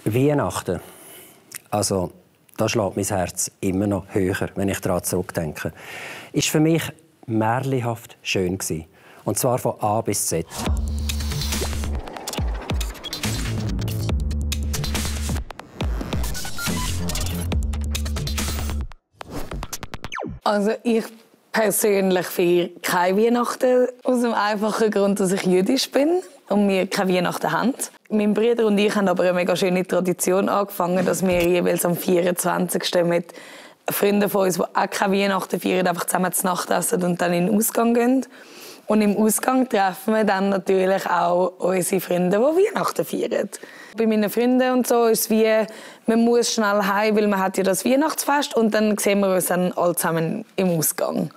Weihnachten. Also, da schlägt mein Herz immer noch höher, wenn ich daran zurückdenke. Ist für mich märchenhaft schön gewesen. Und zwar von A bis Z. Also ich persönlich feiere keine Weihnachten aus dem einfachen Grund, dass ich jüdisch bin und wir keine Weihnachten haben. Mein Bruder und ich haben aber eine mega schöne Tradition angefangen, dass wir jeweils am 24. mit Freunden von uns, die auch keine Weihnachten feiern, einfach zusammen zu Nacht essen und dann in den Ausgang gehen. Und im Ausgang treffen wir dann natürlich auch unsere Freunde, die Weihnachten feiern. Bei meinen Freunden und so ist es wie, man muss schnell heim, weil man hat ja das Weihnachtsfest und dann sehen wir uns dann alle zusammen im Ausgang.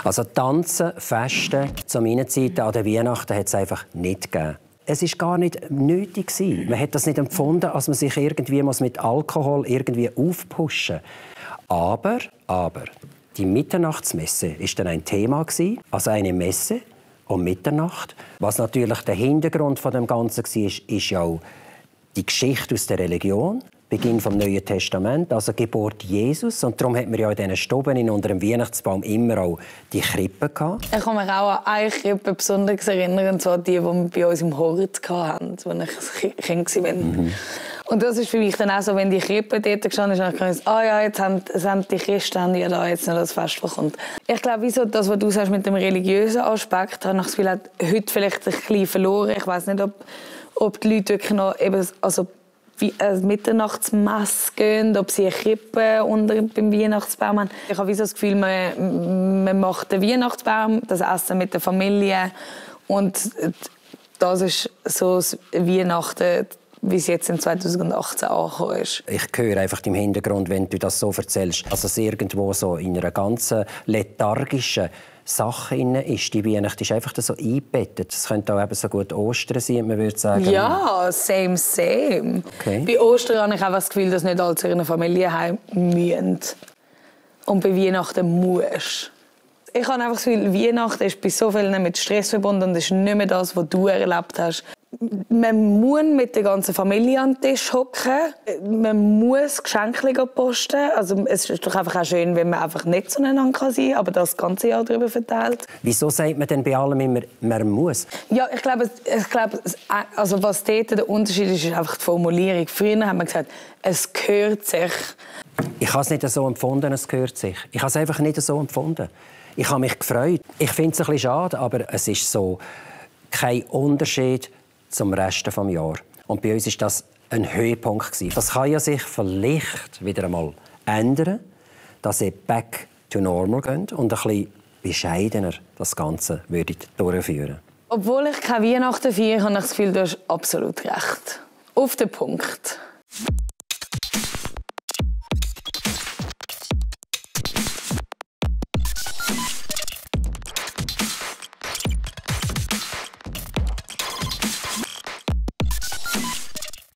Also Tanzen, Festen zu meiner Zeit an der Weihnachten hat es einfach nicht gegeben. Es war gar nicht nötig. Man hat das nicht empfunden, als man sich irgendwie mit Alkohol irgendwie aufpushen muss. Aber die Mitternachtsmesse war dann ein Thema, also eine Messe um Mitternacht. Was natürlich der Hintergrund von dem Ganzen war, ist ja auch die Geschichte aus der Religion. Beginn vom Neuen Testament, also Geburt Jesus. Und darum hat man ja in diesen Stuben unter dem Weihnachtsbaum immer auch die Krippe gehabt. Ich kann mich auch an eine Krippe besonders erinnern, und zwar die wir bei uns im Hort hatten, als ich Kind war. Und das ist für mich dann auch so, wenn die Krippe dort gestanden ist, dann kann ich sagen, ja, jetzt haben die Christen ja da jetzt noch das Fest bekommt. Ich glaube, wieso das, was du sagst mit dem religiösen Aspekt, habe ich das Gefühl, hat heute vielleicht ein bisschen verloren. Ich weiß nicht, ob die Leute wirklich noch eben, also wie eine Mitternachtsmesse gehen, ob sie eine Krippe beim Weihnachtsbaum haben. Ich habe das Gefühl, man macht den Weihnachtsbaum, das Essen mit der Familie und das ist so das Weihnachten, wie es jetzt in 2018 angekommen ist. Ich höre einfach im Hintergrund, wenn du das so erzählst, dass es irgendwo so in einer ganz lethargischen Sache ist. Die Weihnacht ist einfach so eingebettet. Es könnte auch eben so gut Ostern sein, man würde sagen. Ja, same. Okay. Bei Ostern habe ich auch das Gefühl, dass nicht alle zu ihrer Familie heim müssen. Und bei Weihnachten musst. Ich habe einfach das Gefühl, Weihnachten ist bei so vielen mit Stress verbunden und ist nicht mehr das, was du erlebt hast. Man muss mit der ganzen Familie an den Tisch hocken. Man muss Geschenke posten. Also es ist doch einfach auch schön, wenn man einfach nicht zueinander sein kann, aber das ganze Jahr darüber verteilt. Wieso sagt man denn bei allem immer, man muss? Ja, ich glaube, also was dort der Unterschied ist, ist einfach die Formulierung. Früher haben wir gesagt, es gehört sich. Ich habe es nicht so empfunden, es gehört sich. Ich habe es einfach nicht so empfunden. Ich habe mich gefreut. Ich finde es ein bisschen schade, aber es ist so kein Unterschied zum Rest des Jahres. Und bei uns war das ein Höhepunkt. Das kann ja sich vielleicht wieder einmal ändern, dass ihr back to normal geht und ein bisschen bescheidener das Ganze durchführen. Obwohl ich keine Weihnachten feiere, habe ich das Gefühl, du hast absolut recht. Auf den Punkt.